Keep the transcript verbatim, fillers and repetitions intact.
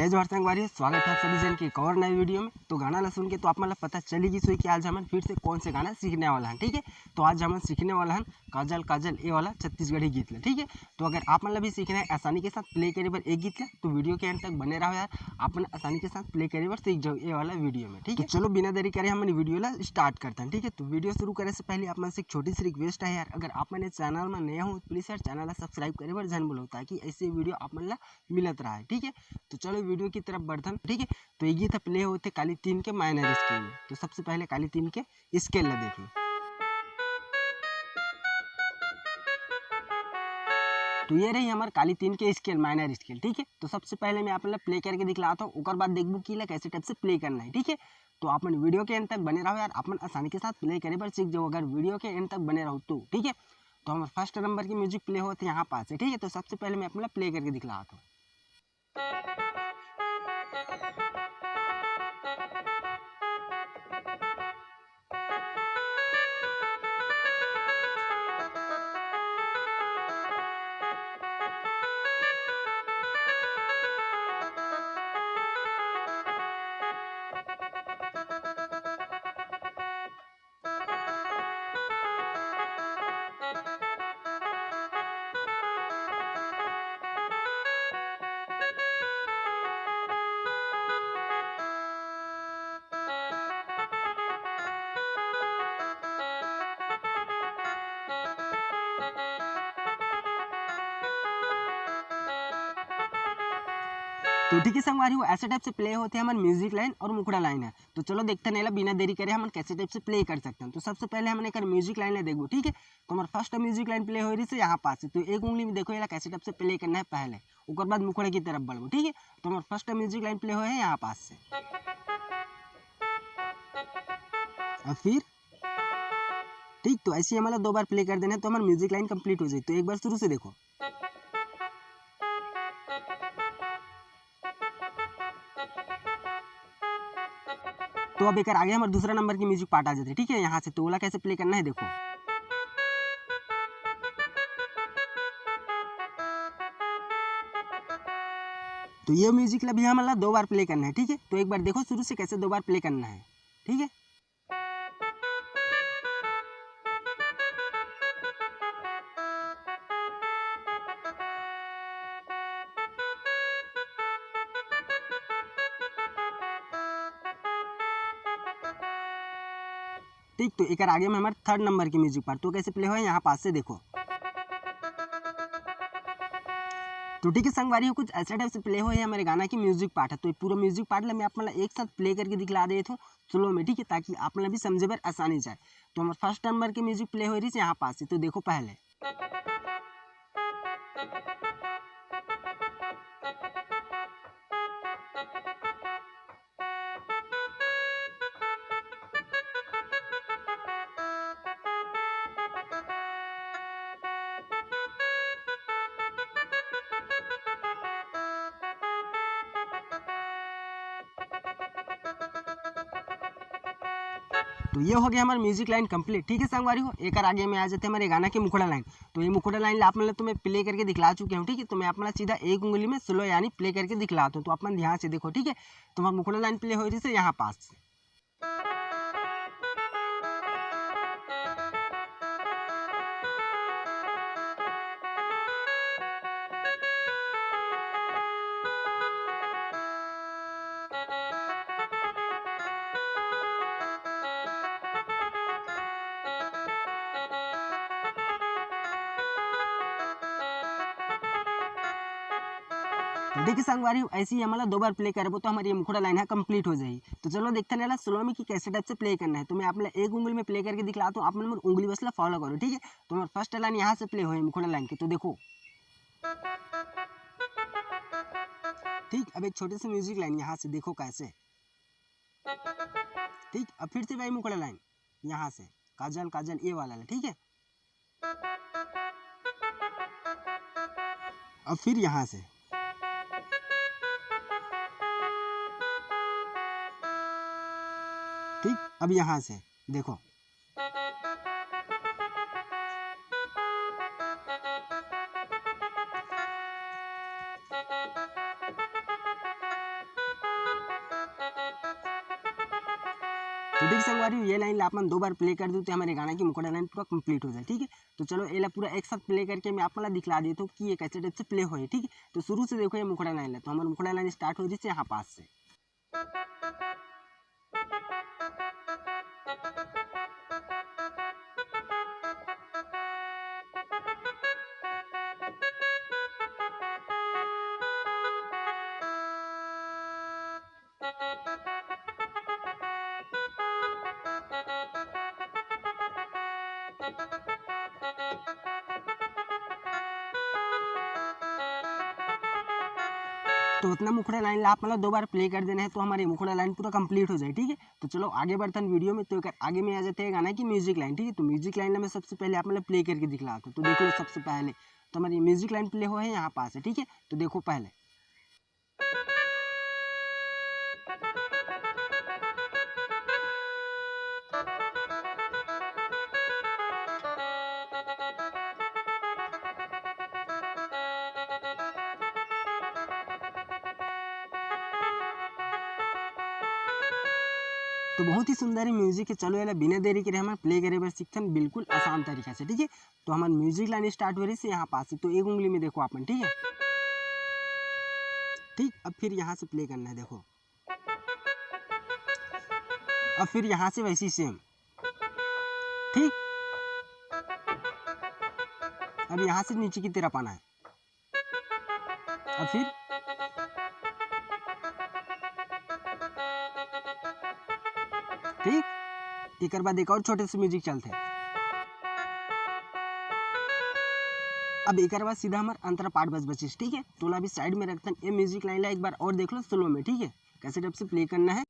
जय जोहार संगवारी, स्वागत है आप सभी जन के एक और नए वीडियो में। तो गाना ला सुन के तो आप मन ला पता चली गिस होही कि आज हमन फिर से कौन से गाना सीखने वाला हन, ठीक है। तो आज हमन सीखने वाला हन काजल काजल ए वाला छत्तीसगढ़ी गीत ला, ठीक है। तो अगर आप मन ला भी सीखना है आसानी के साथ प्ले करे बर एक गीत ला, तो वीडियो के अंत तक बने रहो यार, आप मन आसानी के साथ प्ले करे बर सीख जाओ ए वाला वीडियो में, ठीक है। तो चलो बिना देरी करे हमन वीडियो ला स्टार्ट करते हैं, ठीक है। तो वीडियो शुरू करे से पहले आप मन से एक छोटी सी रिक्वेस्ट है यार, अगर आप मन चैनल में नए हो, प्लीज यार चैनल ला सब्सक्राइब करे बर झन भूलो, ताकि ऐसे वीडियो आप मन ला मिलत रहे, ठीक है। तो चलो वीडियो की तरफ बढ़थन, ठीक है। तो ये गीत प्ले होथे काली तीन के माइनर स्केल में। तो सबसे पहले काली तीन के स्केल ला देखो। तो ये रही हमार काली तीन के स्केल, माइनर स्केल, ठीक है। तो सबसे पहले मैं आप ला प्ले करके दिखलाता हूँ, ओकर बाद देखबो कि ला कैसे टाइप से प्ले करना है, ठीक है। तो आप मन वीडियो के एंड तक बने रहो यार, आप मन आसानी के साथ प्ले करे बर सीख जाओ, अगर वीडियो के एंड तक बने रहो तो, ठीक है। तो हमार फर्स्ट नंबर की म्यूजिक प्ले होथे यहाँ पास से, ठीक है। तो सबसे पहले मैं आप ला प्ले करके दिखलाता हूँ। तो ठीक है संगवारी हो, ऐसे टाइप से प्ले होथे हमर म्यूजिक लाइन और मुखड़ा लाइन है। तो चलो देखते हैं एला बिना देरी करे हमन कैसे टाइप से प्ले कर सकते हैं। तो सबसे पहले हमन एकर म्यूजिक लाइन ला देखबो, ठीक है। तो हमार फर्स्ट म्यूजिक लाइन प्ले हो रही से यहाँ पास से, तो एक उंगली में देखो एला कैसे टाइप से प्ले करना है पहले, ओकर बाद मुखड़ा की तरफ बढ़बो, ठीक है। तो हमार फर्स्ट म्यूजिक लाइन प्ले हो है यहाँ पास से। अब फिर ठीक, तो ऐसे ही हमन ला दो बार प्ले कर देना है, तो हमार म्यूजिक लाइन कंप्लीट हो जाए। तो एक बार शुरू से देखो। तो अब एकर आगे हमार दूसरा नंबर की म्यूजिक पार्ट आ जाथे, ठीक है। यहाँ से तो ओला कैसे प्ले करना है देखो। तो ये म्यूजिक ला भी हमन ला दो बार प्ले करना है, ठीक है। तो एक बार देखो शुरू से कैसे दो बार प्ले करना है, ठीक है। ठीक, तो एकर आगे में हमारे थर्ड नंबर की म्यूजिक पार्ट, तो कैसे प्ले होए यहाँ पास से देखो। तो ठीक है संगवारी हो, कुछ ऐसा टाइप से प्ले होए हमारे गाना की म्यूजिक पार्ट है। तो ये पूरा म्यूजिक पार्ट ला मैं आप मन ला एक साथ प्ले करके दिखला देत हूँ स्लो में, ठीक है, ताकि आप मन ला भी समझे बर आसानी जाए। तो हमारे फर्स्ट नंबर के म्यूजिक प्ले हो रही है यहाँ पास से, तो देखो पहले। तो ये हो गया हमारा म्यूजिक लाइन कंप्लीट। ठीक है संगवारी हो, एकर आगे में आ जाते हैं हमारे गाना के मुखड़ा लाइन। तो ये मुखड़ा लाइन आप मन ला तो मैं प्ले करके दिखला चुके हूँ, ठीक है। तो मैं आप मन ला सीधा एक उंगली में स्लो यानी प्ले करके दिखलाता हूँ, तो आप मन ध्यान से देखो, ठीक है। तो हमारा मुखड़ा लाइन प्ले हो रही है यहाँ पास। देखिए संगवारी, ऐसे ही हमन ला दो बार प्ले करबो तो हमारी ये मुखड़ा लाइन है कंप्लीट हो जाही। तो चलो देखते हैं ना स्लो में कि कैसे टाइप से प्ले करना है। तो मैं आप ला एक उंगली में प्ले करके दिखलाता हूँ, आप मन मोर उंगली बस ला फॉलो करो, ठीक है। तो हमारा फर्स्ट लाइन यहाँ से प्ले होए मुखड़ा लाइन के, तो देखो। ठीक, अब एक छोटे से म्यूजिक लाइन यहाँ से देखो कैसे। ठीक, अब फिर से वही मुखड़ा लाइन यहाँ से, काजल काजल ये वाला ला, ठीक है। अब फिर यहाँ से, ठीक, अब यहाँ से देखो। देख संगवारी, ये लाइन ला आप मन दो बार प्ले कर दो तो हमारे गाना की मुखड़ा लाइन पूरा कंप्लीट हो जाए, ठीक है। तो चलो, एला पूरा एक साथ प्ले करके मैं आप मन ला दिखला देता हूँ कि ये कैसे टाइप से प्ले होए, ठीक है। तो शुरू से देखो ये मुखड़ा लाइन ला, तो हमारे मुखड़ा लाइन स्टार्ट हो रही है यहाँ पास से। तो उतना मुखड़ा लाइन ला आप मतलब दो बार प्ले कर देना है, तो हमारी मुखड़ा लाइन पूरा कंप्लीट हो जाए, ठीक है। तो चलो आगे बढ़तन वीडियो में। तो एकर आगे में आ जाते हैं गाना की म्यूजिक लाइन, ठीक है। तो म्यूजिक लाइन ला मैं सबसे पहले आप मतलब प्ले करके दिखलाता हूँ। तो देख लो, सबसे पहले तो हमारी म्यूजिक लाइन प्ले हो है यहाँ पास है, ठीक है। तो देखो पहले। तो बहुत ही सुंदर म्यूजिक है। चलो, एला बिना देरी करे हमन प्ले करे बर सीखथन, बिल्कुल आसान तरीका से, ठीक है। तो हमन म्यूजिक लाइन स्टार्ट हो रही से यहाँ पास से, तो एक उंगली में देखो आप मन, ठीक है, ठीक। अब फिर यहाँ से प्ले करना है, देखो, अब फिर यहाँ से वैसी सेम, ठीक। अब यहाँ से नीचे की तरफ आना है, अब फिर, ठीक, एकर बाद एक और छोटे से म्यूजिक चलते हैं। अब एकर बाद सीधा हमार अंतरा पार्ट बस बचिस, ठीक है। तो ला अभी साइड में रखतन, ये म्यूजिक लाइन ला एक बार और देख लो स्लो में, ठीक है, कैसे टाइप से प्ले करना है।